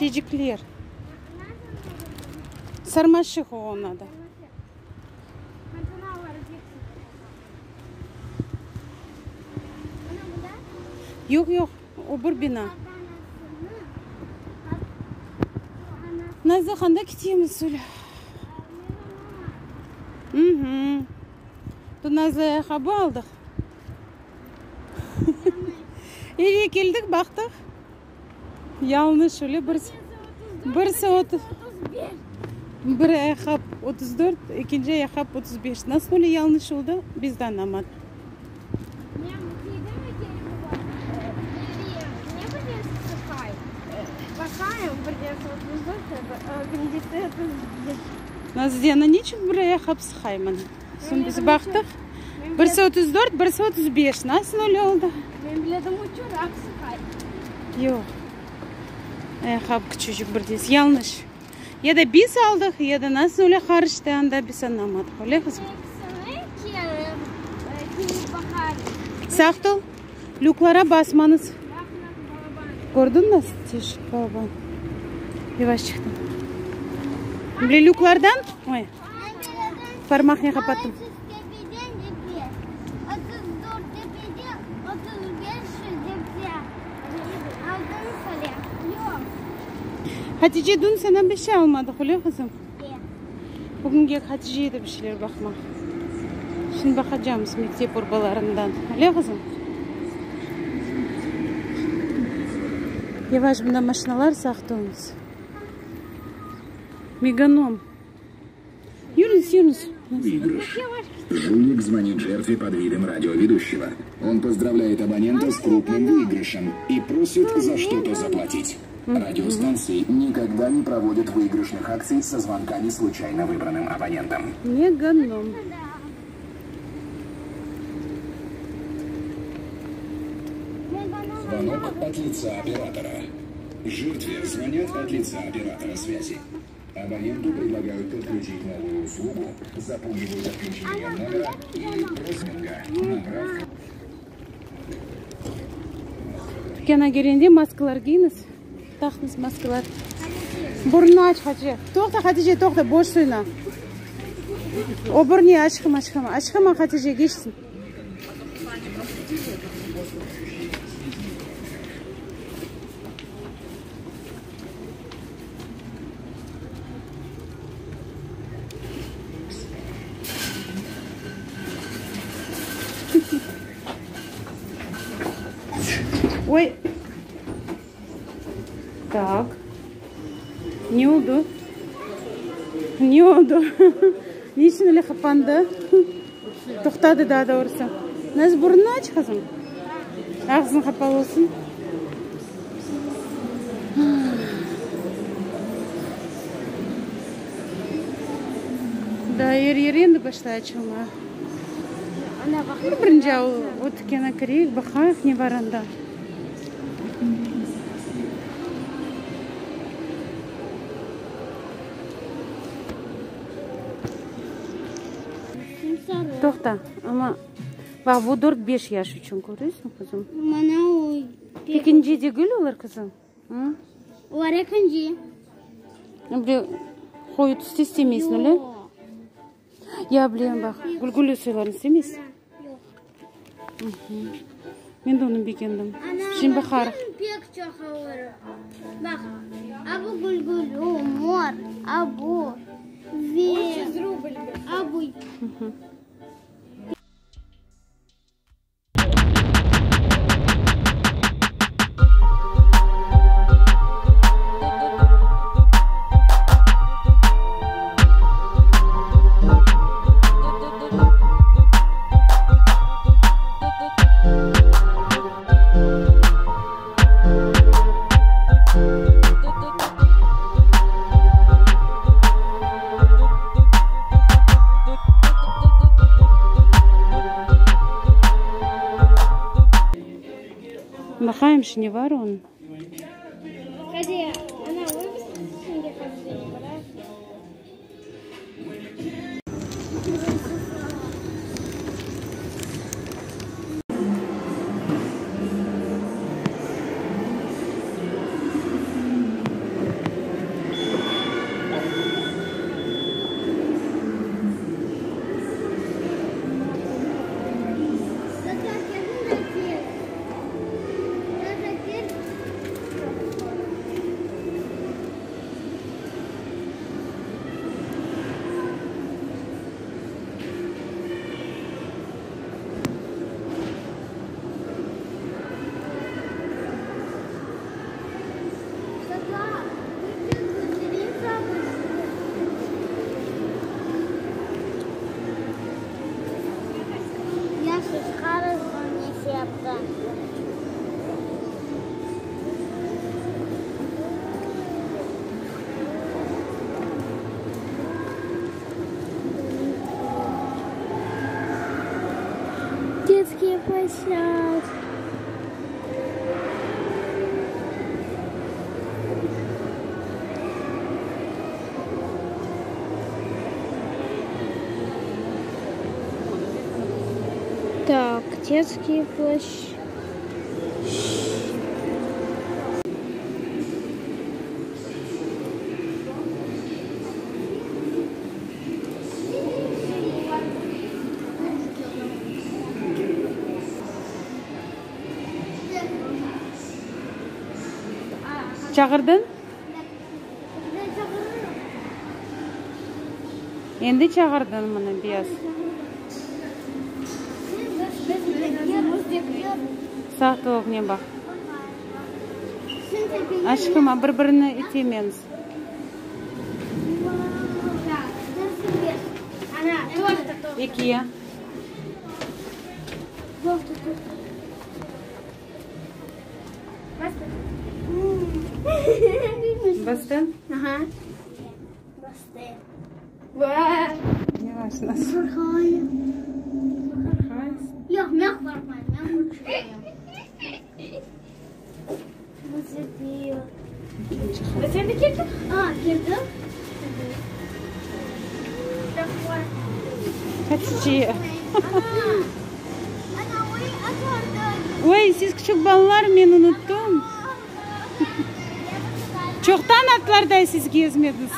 Şeycikler. Sarmaşıq o onıñ adı. Yoq, yoq, o bir bina. Nazlı, qanda ketemiz öyle? Nazlı ayaqqabı aldıq. Evge keldik, baqtıq. Yalnış öyle bir birisi bir ayaqqap 34, ekinci ayaqqap 35. Nasıl öyle yalnış oldı, biz de añlamadıq. Nazlı, niçün bir ayaqqap sıqay mına? Soñ biz baqtıq, birisi 34, birisi 35. Nasıl öyle oldı? Men biledim, uçuraq sıqay. Yoq. Ayaqqabı küçücik bir dez. Yalnış. Ya da biz aldıq, ya da nasıl öyle qarıştı anda, biz añlamadıq. Öyle qızım? Episini kerip, kiyip baqarım. Saqt ol. Lüklara basmañız. Kördiñ nasıl teşik balaban? Yavaş çıqtım. Bile lüklardan, oy. Parmaqnen qapattım. Hatice, dün senden bir şey almadıq, öyle qızım? Bugünge Hatice'ye de bir şeyler baqmaq. Şimdi baqacağımız mektep urbalarından. Öyle qızım? Yavaş, bunda maşinalar saqt oluñız. Meganom. Yürüñiz, yürüñiz. Выигрыш. Жулик звонит жертве под видом радиоведущего. Он поздравляет абонента с крупным выигрышем и просит за что-то заплатить. Радиостанции никогда не проводят выигрышных акций со звонками случайно выбранным абонентам. Меганом. Звонок от лица оператора. Жертве звонят от лица оператора связи. Абоненту предлагают подключить новую услугу, запугивают отключением номера или роуминга, набрав Tükânğa kelgende maskalar kiyiñiz. Taqıñız maskalar. Burnunı aç, Hatice. Toqta, Hatice, toqta, boş suyuna. O burnu açqım, açqım. Açqım, Hatice, geçsin. Oy. Tak. Ne oldı? Ne oldı? Niçün öyle qapandı? Toqtadı daa doğrusı. Naz burnunı aç, qızım. Ağzıñ qapalı olsun. Daa er yer endi başlay açılmağa. Birinci o tükâna kireyik, baqayıq ne bar anda. Toqta, amma baq, bu dört-beş yaş içün, köresiñ, qızım? Mana o. Ekinci degil olar, qızım. Olar ekinci. Bir qoyu tüste istemeysiñ, öyle? Yoq. Ya bilem, baq, gülgülü soylarını istemeysiñ? Yoq. Men de onı begendim. Şimdi baqarıq. Pek çoq olur. Baq, a bu gülgülü, mor, a bu ve a bu. Baqayım, şu ne bar onıñ? Сейчас. Так, детские площ... Çağırdıñ? Endi çağırdıñ mına beyaz. Sağ tolğnen baq. Aşqım, a bir-birini itemeñiz. Ekiye. Bastın? Aha. Bastı. Yavaş, nasıl? Yoq, men qorqmayım, men küçlüyim. Hatice. Oy, siz küçük balalar, men unuttım. Çoqtan atlarda siz gezmediñiz.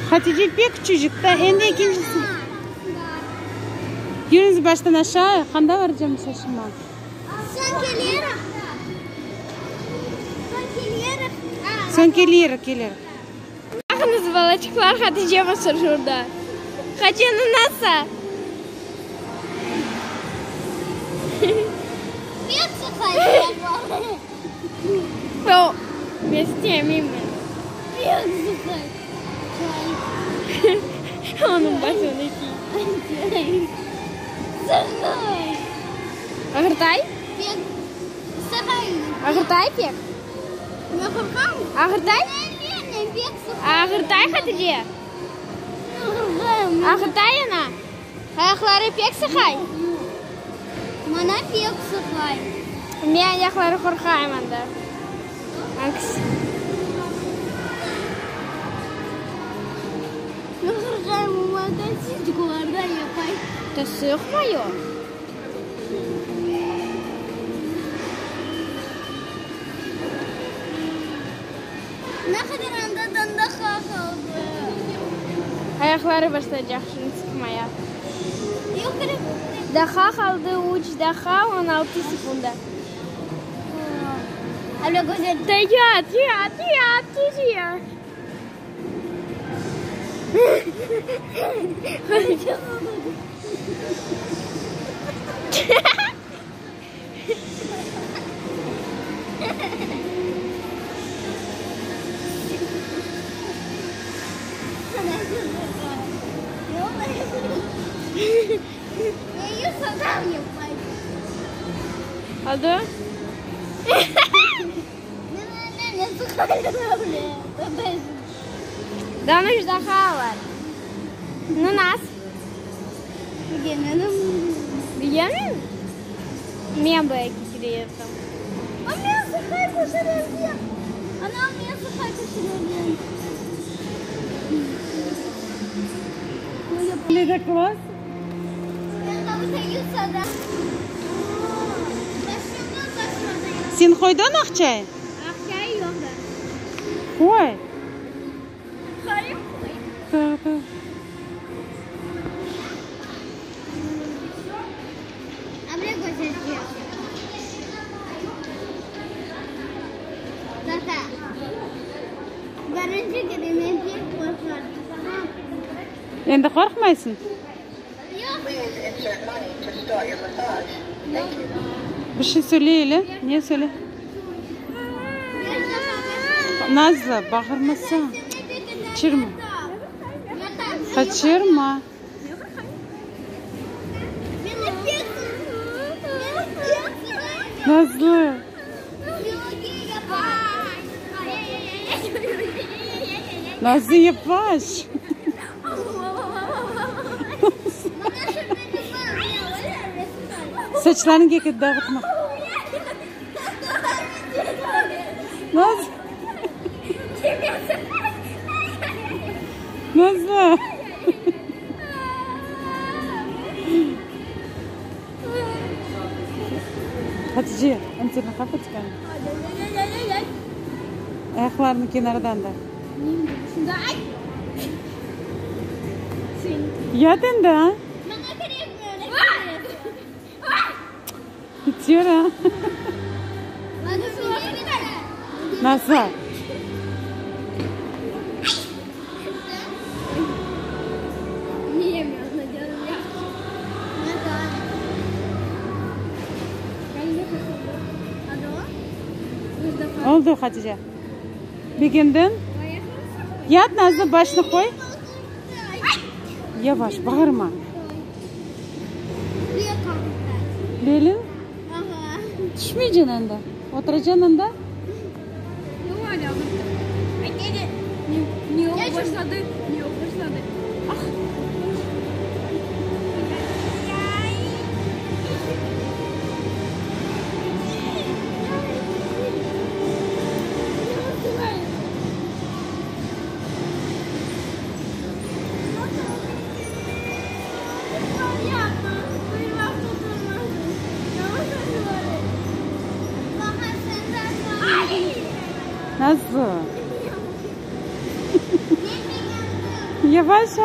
Hatice pek küçücik, da endi ekincisi. Yürüñiz baştan aşağı, qanda baracam şaşırma. Soñ kelirik, kelirik. Baqıñız, balaçıqlar, Hatice basır şurada. Hatice nasıl? Onıñ başını kiy. Ağırtay? Ağırtay pek? Ağırtay? Ağırtay, Hatice? Ağırtay, ana? Ayaqları pek sıqay? Mana pek sıqay. Men ayaqları qorqayım anda. Angisi? Men qorqayım, motosikllarda yapay. Da sıqmay o. Ne qadar anda dandaqa qaldı. Ayaqları başlaycaq şimdi sıqmaya. Yoq, Daha qaldı üç daha 16 sekunda. Abla güzel. Da yat, yat, yat, yat. Oldu? Danış daha var. Nu nas? Bilemedim. Men bu eki kere yaptım. Lida klass. Sen qoydıñ aqçayı? Aqçayı yoq da. Qoy. Qoyıp qoy. Ta, ta. Endi qorqmaysıñ? Bir şey söyle ele. Ne söyle? Nazlı, bağırmasa. Qaçırma. Qaçırma. Nazlı. Nazlı yavaş. Saçlarıñ keke dağıtma. Naz. Nazlı. Hatice, antenni qapat qani. Ayaqlarını kenardan da. Yat endi, a? Bitiyor, a? Nasıl? Oldı, Hatice. Begendiñ? Yat, Nazlı, başını qoy. Yavaş, bağırma. Beliñ? Tüşmeyceksin endi. Oturacaksın anda. Nasıl? Yavaş a.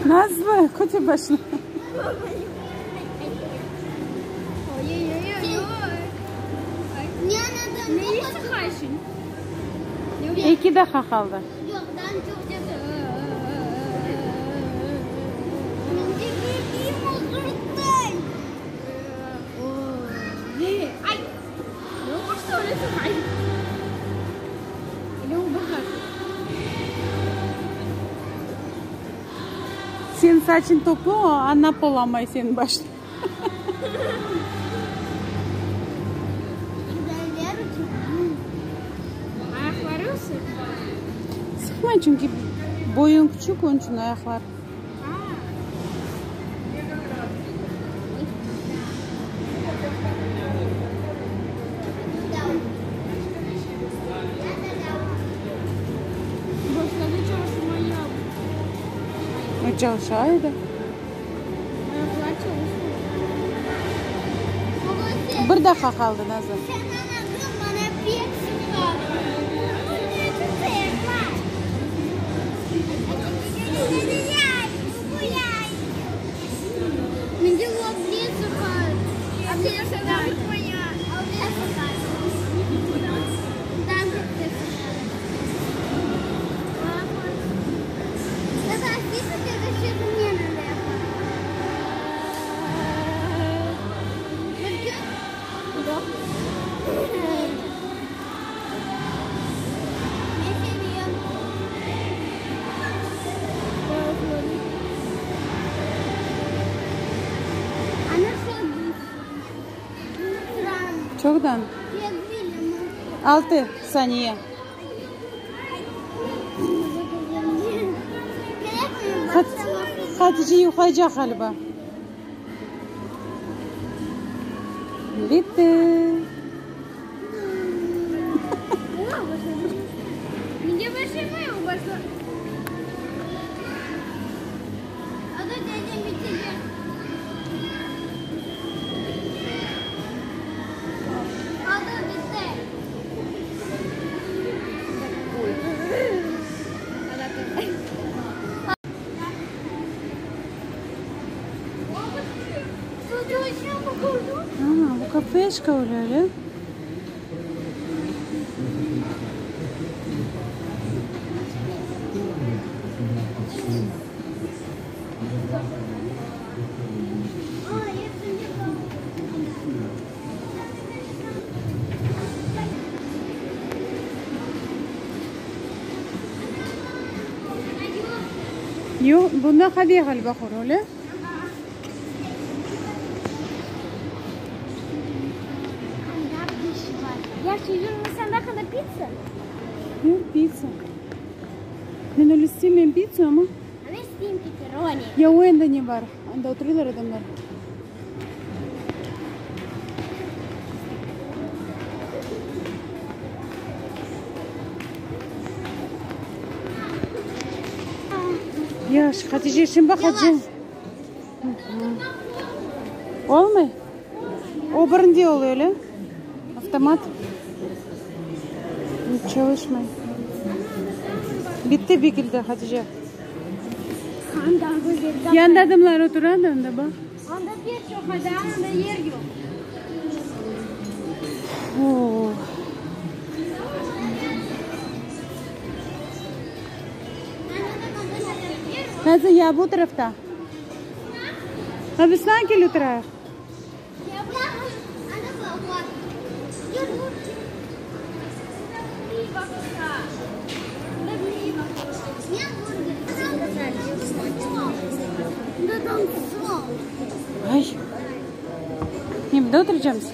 Nazlı, köter başını. Eki daqqa qaldı. Sen saçın toplu, o añlap olamay seniñ başını. Sıqmay, çünki boyuñ küçük, onıñ içün ayaqlar. Çalışa edi. Bir daqqa qaldı, Nazlı. Çoqtan? Altı saniye. Hatice yuqlaycaq ğaliba. Bitti. Aa, bu kafeşka öyle, öyle. Yoq, bunda qave ğaliba qor, öyle? Yoq, pitsa. Men öyle istemeyim pitsa, amma. Ya o enda ne bar? Anda oturırlar adamlar. Yavaş, Hatice, şimdi baqacağım. Olmay? O birinde oluyor öyle. Avtomat. Çalışmay. Bitti bekildi Hatice. Yanda adamlar oturadı anda baq. Anda pek çoq adam, anda yer yoq. Oh. Hadi ya bu tarafta. Ha biz sanki oturayıq. Ay. Ne, mında oturacağımız?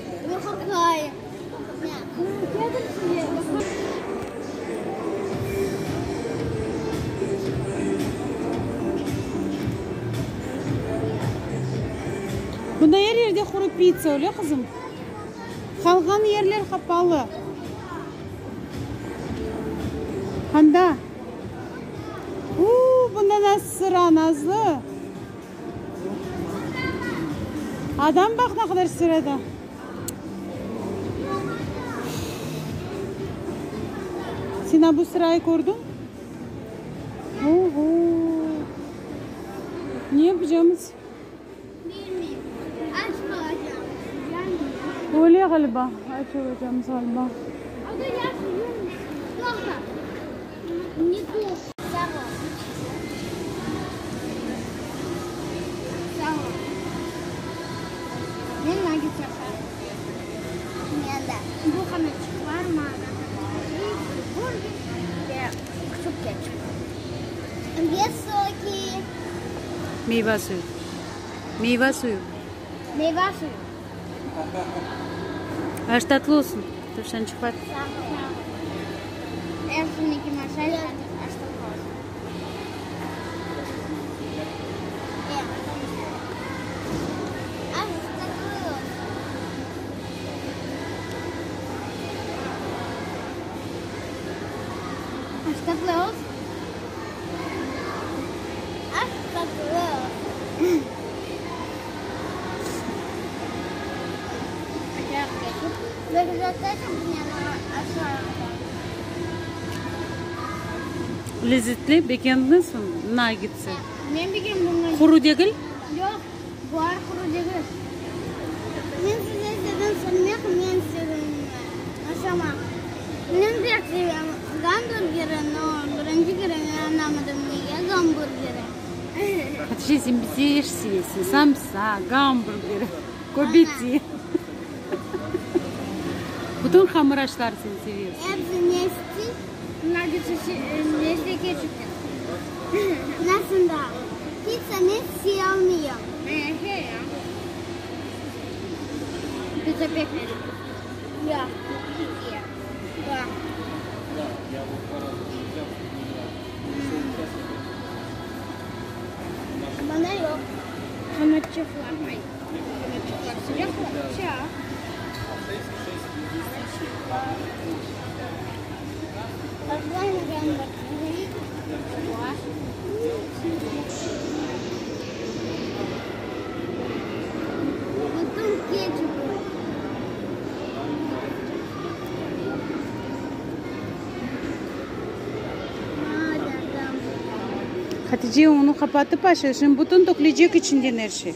Bunda er yerde quru pitsa, öyle qızım? Qalğan yerler qapalı. Anda. Uuu, bunda nasıl sıra, Nazlı. Adam baq ne qadar sırada. Sen bu sırayı kördiñ? Oho! Ne yapacağımız? Bilmeyim. Aç qalacağım. Öyle ğaliba. Aç olacağımız ğaliba. Ne to. Sağ ol. Sağ ol. Men nagets aşarım. Men de. Bu qanaçıqlar maña burger ve küçük ketçup. Ve soki. Meyva suyu. Meyva suyu. Meyva suyu. Aş tatlı olsun, tavşançıqlar. Sağ ol. Ersuniki maşay aş tatlı olsun. Aş tatlı olsun. Aş tatlı olsun. Aş tatlı olsun. Lezetli, begendiñizmi naggetsi? Men begendim. Quru degil? Yoq, bular quru degil. Men size istedim sormaq, men istedim aşamaq. Men pek sevem gamburgeri, no birinci kere men añlamadım nege gamburgeri. Hatice, sen bize er sevesiñ, samsa, gamburger, köbete. Bütün hamır aşları sen sevesiñ. Episi nesti? Naggetsi nesti ketçupnen. Nasıl da? Pitsa men sevmeyim. Pitsa pek lezzetli. Yoq. Yoq. Bana yoq. Qanatçıqlar. Ay, qanatçıqlar sıcaqlar. Sıcaq. Bütün ketçup. Hatice, onı qapatıp aç, şimdi bütün tökülecek içinden er şey.